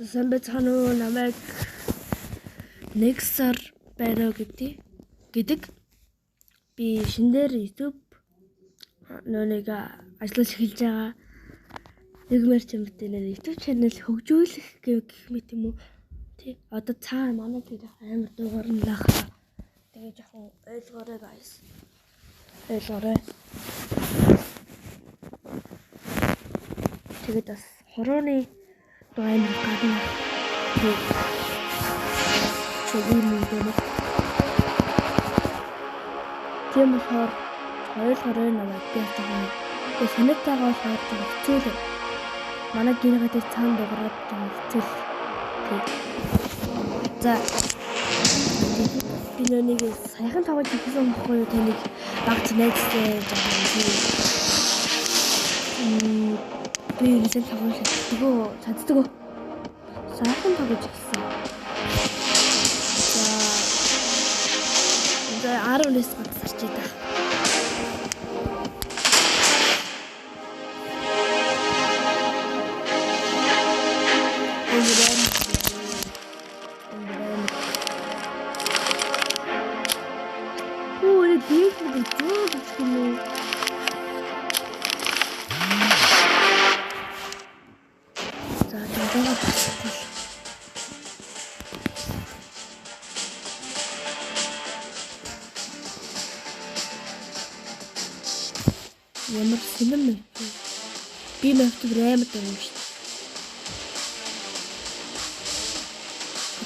За сайн байцгаана уу? Намайг Nexar байна гэдэг. Би шинээр YouTube нэг ажиллаж эхэлж байгаа. Нэгмэр чимтэй нэр YouTube channel хөгжүүлэх гэх мэт юм уу? Тий. Одоо цаа манай тэр амар дуугарна лах. Тэгээ жоохон ойлгоорой guys. Ойлгоорой. Тэгээд бас хурууны дуу амар гарна. Тий. Чөв юм дөө. Тийм болохоор ойлгоорой намайг би жоохон. Тэгээ санаатайгаа болохоор жоохон хэцүү л. Манай гинийхээ дээр цаана дуурайд жоохон хэцүү л. Тий. За би нэг саяхан тоглож ирсэн байхгүй юу, таныг багц найзтай жоохон би нэлээд тоглож чаддгүй. Саяхан тоглож ирсэн. За 10-аас гацарч идэв. Ямар сэнэм бэ? Би мөвтөр амар даа юм шүү дээ.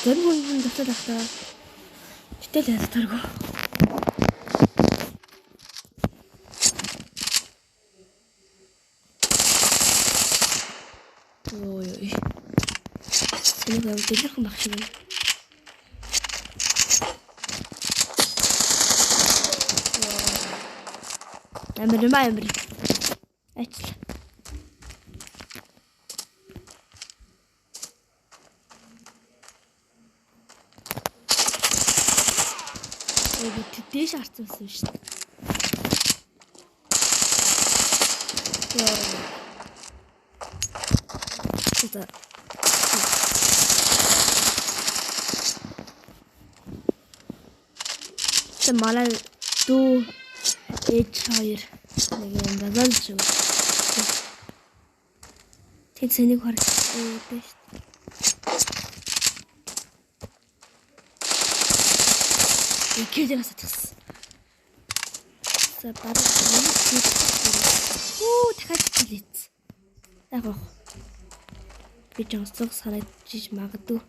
Зарим хүн тавтал ахтаа. Гэтэл ялтаргүй. Ой ой. Энэ амар дэлгэрхэн баг шиг байна. Амар юм амар. Ажил. Ой, дээш харсан шүү дээ. Йоо. За. Тэ манай дүү ээж хоёр нэг юм базаалж шүү. Тэд сэнийг харагдсан шүү дээ. Ихэд сатгсан. За бараг үү дахиад хэлээц. Яг уу. Би жоонцог санагдчих магадгүй.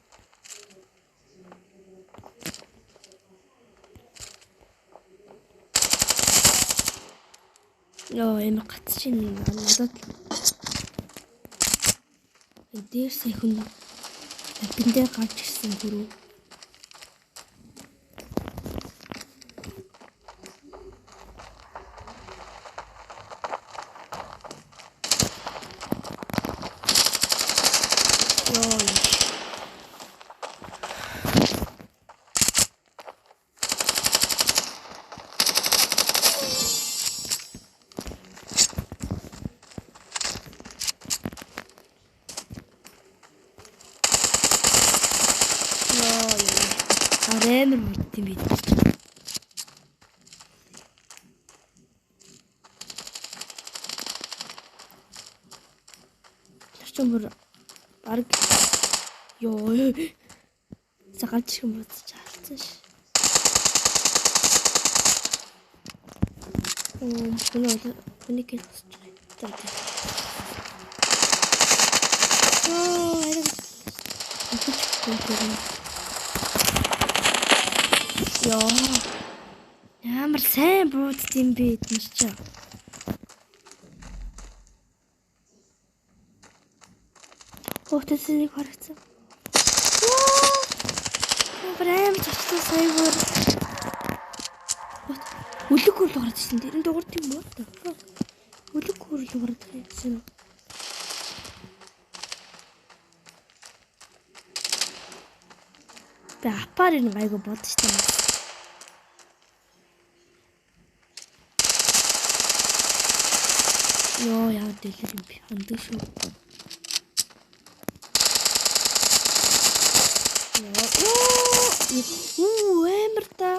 Йоо, энэ гацч надад дээр сайхан аппен дээр гарч ирсэн дөрөв. Йоо. Амар мөрд юм бид чинь. Тэр чинь бүр баг ёо. Загалж юм бодож алдсан ш. Хүнийг хосч байгаа. За. Оо, арай. Йоо. Ямар сайн буудд юм бэ эднэр чи. Хотосыг харагдсан. Ямар амар зочтой сая бүр. Үлэг хөрл гараад ирсэн. Тэр нь дуурд юм уу? Үлэг хөрл гараад ирсэн. Би апаар энэ гайгүй бодож таа. Йоо, яа дэлгэр юм бэ? Хандаг шүү. Үү, амар та.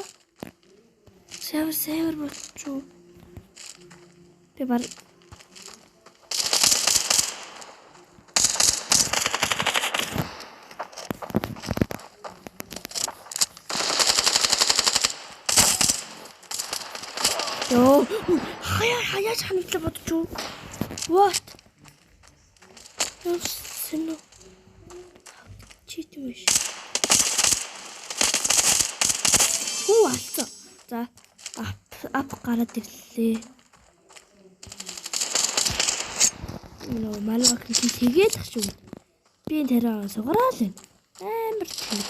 Савар болчихоо. Би бар Йоо, хаяа хандлаа бодчихоо. What? Яасан уу? Чит юм биш. Хүү алцсан. За, ап гараад ирлээ. Нөө малгай хэл тэгээд ах шүү. Би энэ тарай сугараал байна. Амар тийм.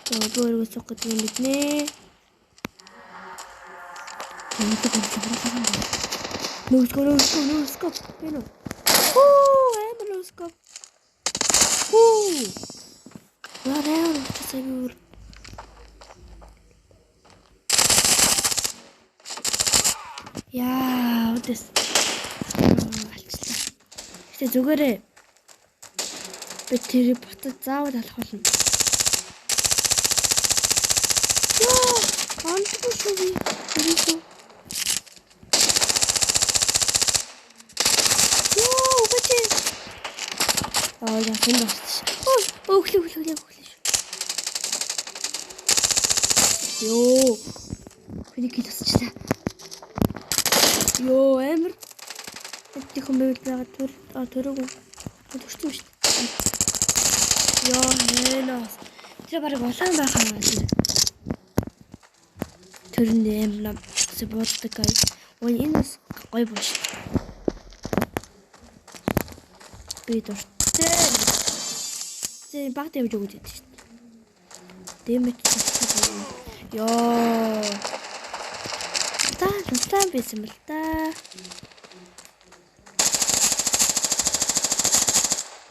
За, би өөрийгөө сух гэдэг юм мэднэ. Тэнэг сугараал юм. Нөөсгөө. Би нөө. Хүү, амар нөөсгөө. Хүү. Яараа уучсаа би өөр. Яа, үдэс. Алчлаа. Гэтэ зүгээрээ би тэр ботод заавал алах болно. Яа, амтгүй шүү би. Тэрийгөө. Йоо, үгүй. Аа, яа, тэнд орчих. Ой, өглөө шүү. Йоо. Хүний гил өсчлээ. Йоо, амар. Эдгээр хүн байвал байгаа төр төрөөг төрсөн шүү дээ. Йоо, хэнээс. Тэр бараг улаан байх юм байна. Тэр нь амар нам бууддаг гай. Ой, энэ бас гоё бууш. Би дуртай. Зэ баг дэмж өгöd идэв шүү дээ. Дэмэж чадсан. Йоо. Та лутан байсан бэл та.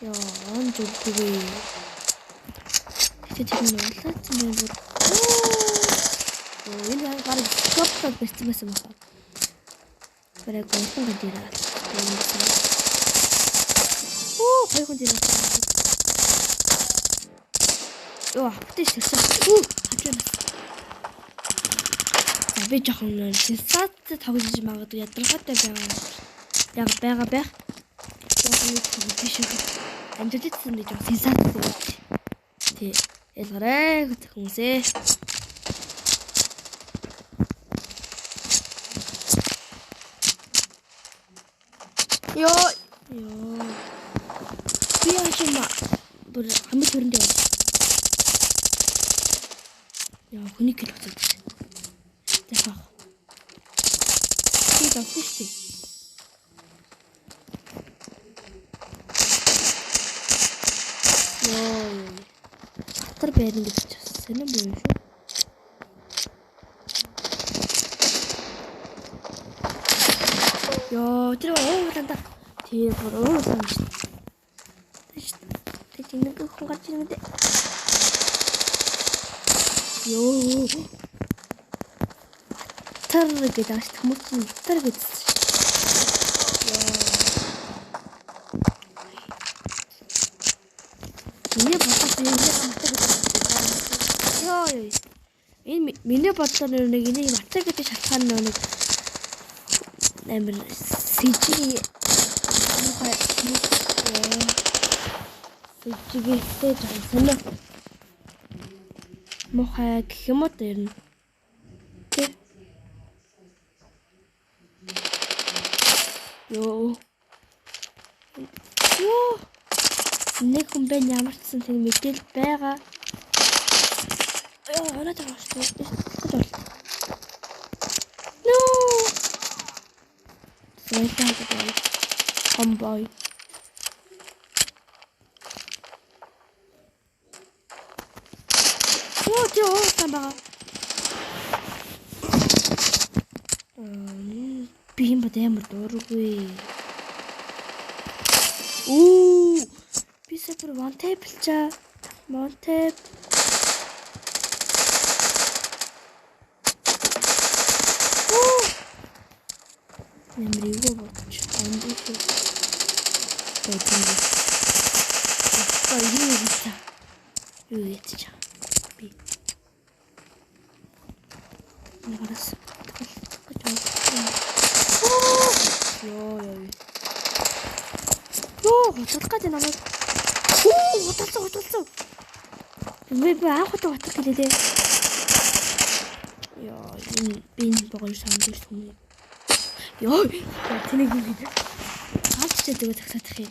Йоо, он зүггүй. Тэгтээ тэр нь улаацсан байх бүр. Оо, энэ баг скоптод барьсан байсан байна. Бараг улаан гад ирээ. Оо, хоёр хүн ирээ. Йоо, аптай ширсэн. Үу, хажуунаас. За би жоохон сенсац тоглож магадгүй ядаргаатай байгаа. Яг байгаа байх. Жоохон тоглож биш үү. Амжилтсан би жоохон сенсац гэж. Тий. Ялгараа хүмүүсээ. Йоо. Йоо. Би яашма бүр хамгийн төрөнд яваа. Яа, хүний гэл уцаад. За хаах. Би давсан шүү дээ. Йоо. Батар байрна гэж бас сонирн буюу шүү. Йоо, тэр ууланда. Тэр бүр уулан шүү. Тэр нэг хүн гарч ирнэ дээ. Йоо. Батар гэдэг ааш хүмүүс чинь батар гэсэн. Йоо. Миний бодлоор энэ батар гэдэг. Йоо. Энэ миний бодлоор нэг энийг батар гэдэг шалтгаан нэг амар CG мухай CG-тэй жоохон сонио мухай гэх юм уу тэр нь. Тэ. Йоо. Йоо. Нэг хүн байна ямар ч сан тэр мэдээлэл байгаа. Йоо, оноо байгаа шүү дээ. No. Сэлээ. Homeboy. Оо, тэр уусан байгаа. Би юм бод амар дургүй. Оо, би супер one tap чаа. One tap. Оо. Ямар эвгүй бодч. Ондоо. Бай. Юу гэж. Юу гэж. Би Би. Нараас гэж байна. Йоо ёо. Йоо, хутгалах гэж намайг. Хүү, хутгалсан. Би анх удаа хутгах гэлээ дээ. Йоо, энэ би энэ богоно сандаж түмээ. Йоо, тэнийг юм гэдэг. Хаалт ч гэдэг загсаадах юм.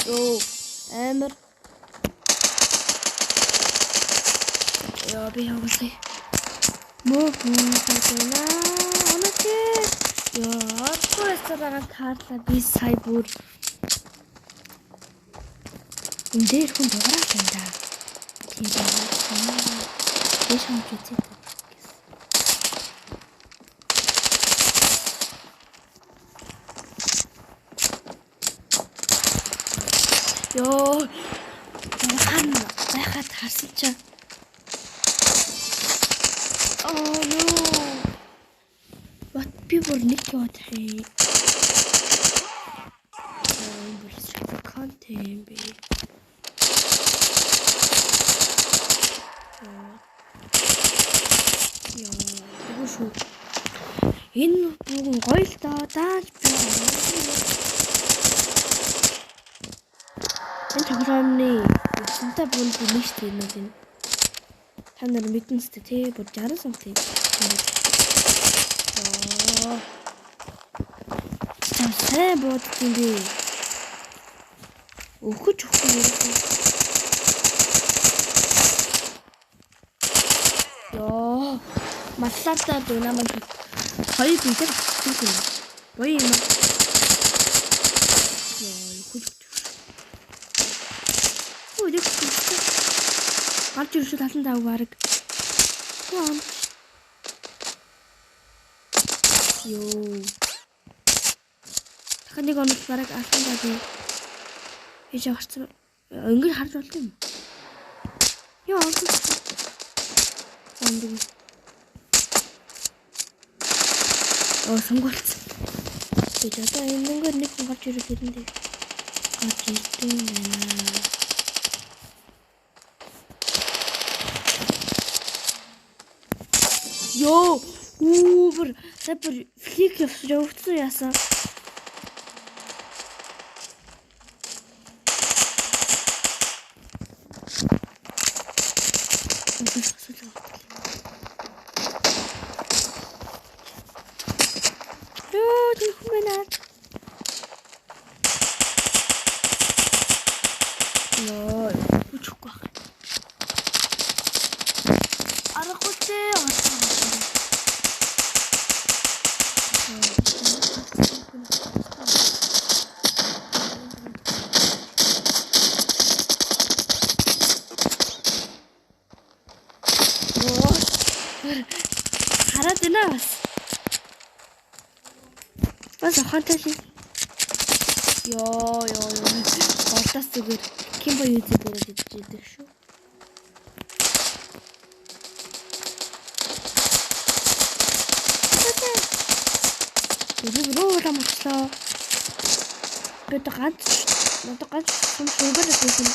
Йоо, амар. Йоо, би явуулъя. Мөө хөө. Оноо. Йоо, оргүй байгаа Карла би сая бүр энэ дээр хүн дуурайд байна да. Тийм байна. Дэш хамт үзье. Йоо, хаан байхад харсан чи. Oh no. What би бүр нэг яваад хий. Бүр контент би. Йоо, тэгвэл шүү. Энэ бүгэн гоё л доо. Дааж би. Энэ тоглоомны өсөнтэй бүр нэг шүү дээ энэ. Та нар мэднэ сте тий бүр 60 сум тий. Аа. Сайн буудсан юм би. Өгөж өгөх юм. Йоо. Массажтай дунаа маань хоёр биедэр авчихсан юм. Буян юм. Йоо, өгөж өгч. Өө, нэг гарч ирсэн талан тав бараг. Яа. Йоо. Дахин нэг онол бараг алхан даа би. Хийж гарсан. Ингэж харж болд юм. Йоо. Ондог. Оо, сонгуулсан. Би одоо энэ мөнгөөр нэг хүн гарч ирэл ирнэ дээ. Гарч ирдэг юм байна. Йоо, бүр сая бүр флик явуулсан яасан. Йоо, тэр хүн байна. Йоо, хүчгүй байх. Аргагүй дээ. Хараад байна бас. Бас ухаантай шин. Йоо. Голдоос зүгээр Кимбо юзэ дээрээ идэж идэг шүү. Би руу ламчлаа. Би одоо ганц надад ганц юм шугар байсан.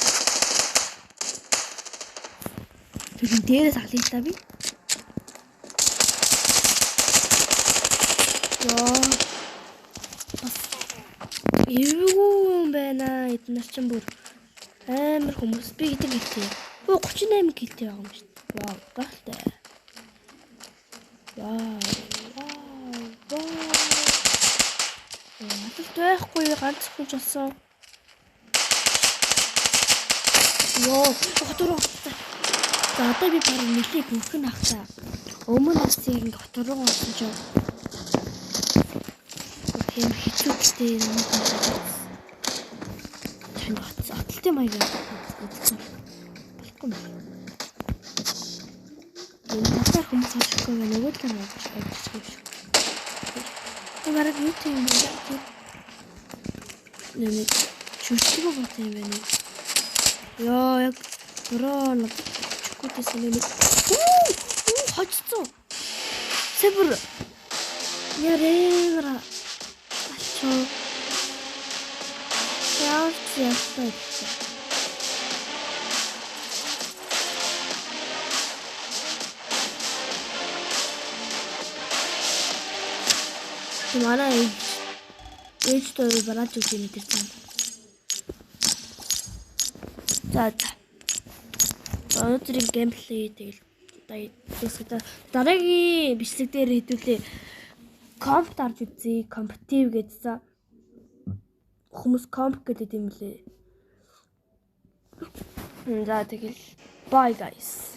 Тэр дээрээс алъя та би. Йоо. Бас эвгүй юм байна. Эднэр чинь бүр амар хүмүүс. Би хэдэн гэлтэй. Өө 38 гэлтэй байгаа юм шүү дээ. Вау, гайхалтай. Вау. Вау. Надад байхгүй ганц хүн ч болсон. Йоо, хотор. За одоо би бараг нэлээд гүнхэн ах та. Өмнө нас яг ингээ хотор руу орсон чинь тийм хэцүү гэдэг юм байна. Тань отолтын маягаар болохгүй юм. Энэ талаар хүмүүс олохгүй байна. Нөгөө талаар олж байгаа юм шиг. Энэ бараг юу тийм юм бэ? Нэг чүрчгөө бодсон юм байна. Йоо, яг буруу надад өчөхгүй байсан юм. Үу, хоцсон. Сэбэр ярээр алчуу. Ямар ч явтай. Манай ээжтэй барааж өгч юм тэр цаана. За за. Өнөөдрийн gameplay тэгэл одоо дараагийн бичлэг дээр хэдүүлээ comp дарж үзье. Competitive гэдсэн. Хүмүүс comp гэдэг юм лээ. За тэгэл bye guys.